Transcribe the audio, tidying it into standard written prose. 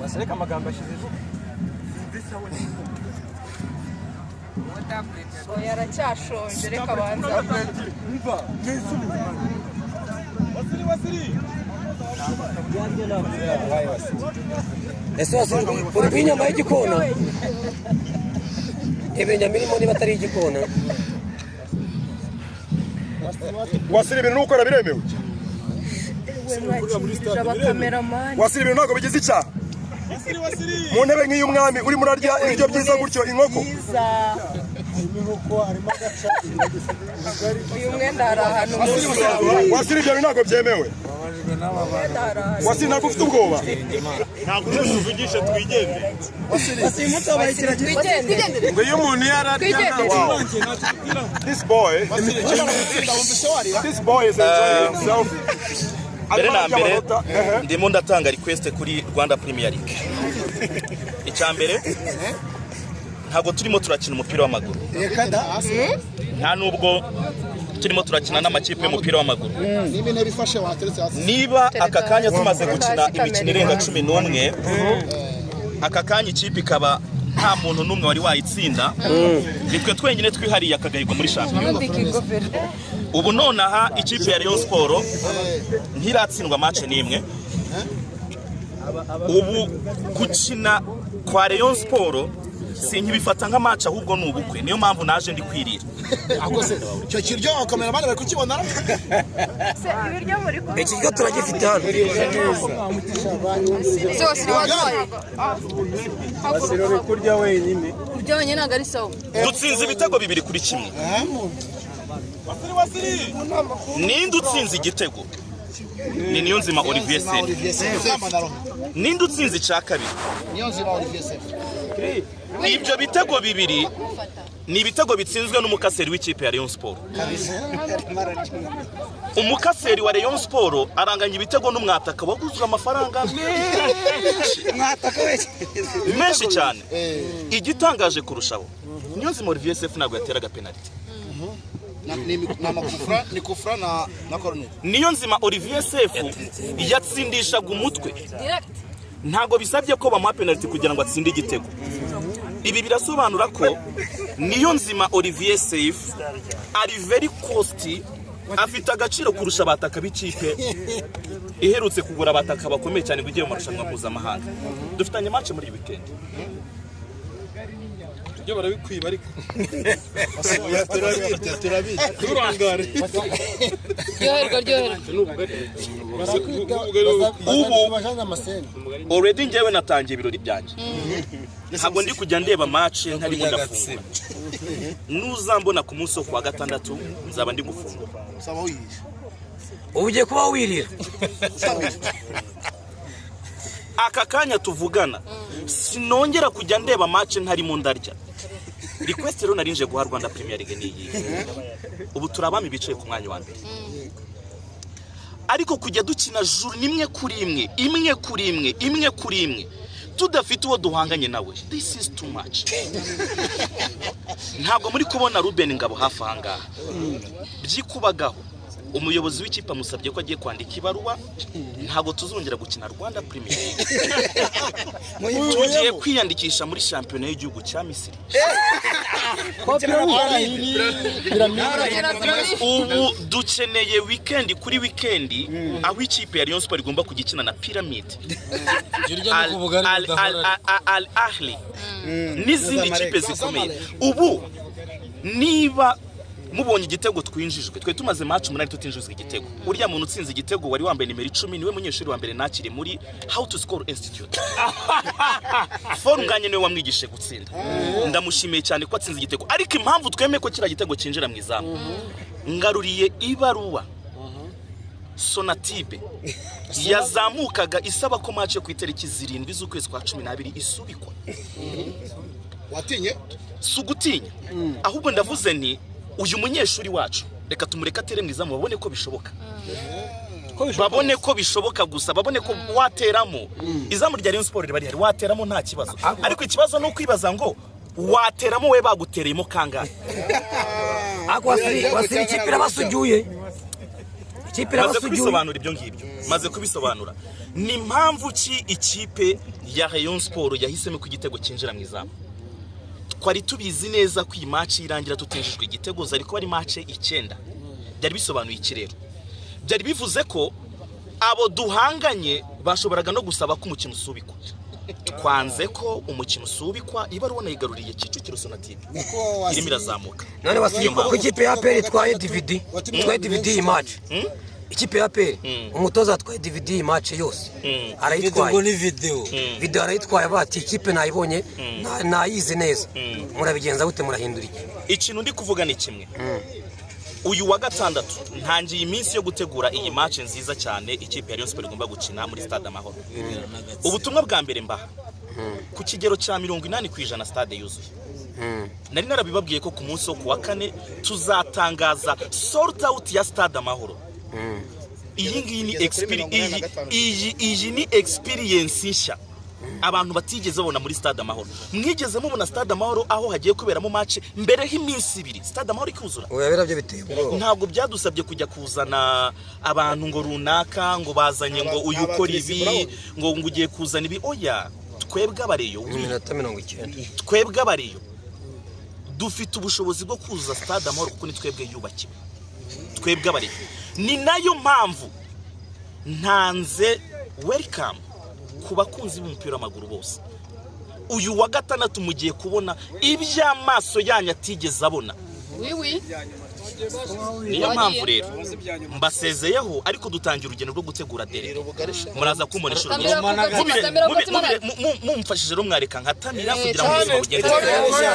Wasireka amagambo ashize vuba. Oya, aracyashonje, reka abanza. Umva, mwisubize. Wasiri, wasiri. Ese wasiri uri ku inyama y'igikona? Reba inyama irimo niba atari igikona. Wasira, ibintu n'ukora biremewe. Mwakirije abakameramani. Wasira, ibintu ntabwo bigize icyaha mu ntebe nk'iy'umwami urimo urarya ibiryo byiza gutyo, inkoko. Byiza. Uyu mwenda hari ahantu munsi. Wasira, ibyo bintu ntabwo byemewe. Mwenda hari ahantu. Wasira, ntabwo ufite ubwoba? Ntabwo tuvugishe, twigende. Twigendere. Ngo iyo umuntu yararya. Twigendere. This boy, this boy is enjoying himself. Mbere na mbere, Amanota, ehe. ndimo ndatanga request kuri Rwanda Premier League. Icya mbere, ntabwo turimo turakina umupira w'amaguru, nta nubwo turimo turakina n'amakipe y'umupira w'amaguru. Niba intebe ifashe wateretse hasi. Niba aka kanya tumaze gukina Hasi. imikino irenga 11, aka kanya ikipe ikaba nta muntu n'umwe wari wayitsinda, nitwe twenyine twihariye akagahigo muri shampiyona. Mbika ingofero. Ubu nonaha ikipe ya Rayon Sport ntiratsindwa match n'imwe. Ubu gukina kwa Rayon Sport sinkibifata nka match, ahubwo ni ubukwe. Niyo mpamvu naje ndi kwirira. Ahubwo se icyo kiryo abakameramani bari kukibona? Se ibiryo muri kubibona? Iki kiryo turagifite hano. Se wasiri waduhaye? Wasiri, uri kurya wenyine. Kurya wenyine ntabwo ari sawa. Dutsinze ibitego 2-1. Ninde utsinze igitego? Ni Niyonzima Olivier Sefu. Olivier Sefu. Ninde utsinze icya kabiri? Niyonzima Olivier Sefu. Ibyo bitego bibiri ni ibitego bitsinzwe n'umukaseri w'ikipe ya Rayon Sport. Umukaseri wa Rayon Sport aranganya ibitego n'umwataka waguzwe amafaranga menshi menshi cyane. Igitangaje kurushaho, Niyonzima Olivier Sefu ntabwo yateraga penaliti. Ni amakufra, ni kufra na corner. Niyonzima Olivier Sefu yatsindishaga umutwe. Direct. Ntabwo bisabye ko bamuha penaliti kugira ngo atsinde igitego. Ibi birasobanura ko Niyonzima Olivier Sefu ari very costly, afite agaciro kurusha abataka b'ikipe iherutse kugura abataka bakomeye cyane ngo igiye mu marushanwa mpuzamahanga. Dufitanye match muri iyi weekend. Ibyo barabikwiba ariko. Turabirya, turabirya. Turangare. Ryoherwa, ryoherwa. Ubu already njyewe natangiye ibirori byanjye, ntabwo ndi kujya ndeba match ntarimo ndafungura. Nuzambona ku munsi wo kuwa gatandatu, nzaba ndi gufungura. Usaba wihishe. Ubu ugiye kuba wirira. Aka kanya tuvugana sinongera kujya ndeba match ntarimo ndarya. Request rero narinje guha Rwanda Premier League ni iyi: ubu turi abami bicaye ku mwanya wa mbere, ariko kujya dukina journée imwe kuri imwe, imwe kuri imwe, imwe kuri imwe, tudafite uwo duhanganye nawe, this is too much. Ntabwo muri kubona Ruben Ngabo hafi aha ngaha byikubagaho. Umuyobozi w'ikipe amusabye ko agiye kwandika ibaruwa, ntabwo tuzongera gukina Rwanda Premier League, tugiye kwiyandikisha muri shampiyona y'igihugu cya Misiri. Ubu dukeneye weekend kuri weekend aho ikipe ya Rayon Sport igomba kujya ikina na Pyramid, Al Ahly n'izindi kipe zikomeye. Ubu niba mubonye igitego twinjijwe, twe tumaze match 8 tutinjizwa igitego. Uriya muntu utsinze igitego wari wambaye nimero 10 niwe munyeshuri wa mbere nakiri muri How to Score Institute. Forunganye niwe wamwigishije gutsinda. Ndamushimiye cyane ko atsinze igitego, ariko impamvu twemeye ko kiriya gitego cyinjira mu izamu, ngaruriye ibaruwa Sonatube yazamukaga isaba ko match yo ku itariki 7 z'ukwezi kwa 12 isubikwa. Watinye? Si ugutinya, ahubwo ndavuze nti uyu munyeshuri wacu reka tumureke atere mu izamu, babone ko bishoboka, babone ko bishoboka gusa, babone ko wateramo. Izamu rya Rayon Sport riba rihari, wateramo nta kibazo, ariko ikibazo ni ukwibaza ngo wateramo we bagutereyemo kangahe? Ariko wasiri, wasiri, ikipe irabasujuye. Ikipe Maze irabasugiye. kubisobanura ibyo ngibyo, maze kubisobanura. Ni mpamvu ki ikipe ya Rayon Sport yahisemo ko igitego cyinjira mu izamu? Twari tubizi neza ko iyi match irangira tutinjijwe igitego, zari kuba ari match 9. Byari bisobanuye iki rero? Byari bivuze ko abo duhanganye bashoboraga no gusaba ko umukino usubikwa. Twanze ko umukino usubikwa. Ibaruwa nayigaruriye Kicukiro Sonatube, irimo irazamuka. None Wasiri, Niyo mpamvu. ko ikipe ya APR itwaye DVD, itwaye DVD iyi match, ikipe ya APR, umutoza atwaye DVD iyi match yose arayitwaye. Ubwo ni video. Video arayitwaye, bati ikipe nayibonye, nayizi neza. Murabigenza gute? Murahindura iki? Ikintu ndi kuvuga ni kimwe. Uyu wa gatandatu ntangiye iminsi yo gutegura iyi match nziza cyane ikipe ya Rayon Sport igomba gukina muri Stade Amahoro. Ubutumwa bwa mbere mbaha, ku kigero cya 80% stade yuzuye. Nari narabibabwiye ko ku munsi wo ku wa kane tuzatangaza sold out ya Stade Amahoro. Iyi ngiyi ni iyi ni experience nshya abantu batigeze babona muri Stade Amahoro. Mwigeze mubona Stade Amahoro aho hagiye kuberamo match mbere y'iminsi 2 Stade Amahoro ikuzura? Oya, birabyo biteye ubwoba. Ntabwo byadusabye kujya kuzana abantu ngo runaka, ngo bazanye ngo uyu ukora ibi, ngo ugiye kuzana ibi. Oya, twebwe abareyo, Iminota 90. twebwe abareyo dufite ubushobozi bwo kuzuza Stade Amahoro kuko ni twebwe yubakiwe, twebwe abareyo. Ni nayo mpamvu ntanze welcome ku bakunzi b'umupira w'amaguru bose. Uyu wa gatandatu mugiye kubona iby'amaso yanyu atigeze abona. Wiwi. Niyo mpamvu rero mbasezeyeho, ariko dutangira urugendo rwo gutegura derby. Muraza kumbona inshuro nyinshi. Tamira ku gatsima, tamira ku gatsima. Mumfashije rero mwareka nkatamira kugira ngo ubuzima bugende neza.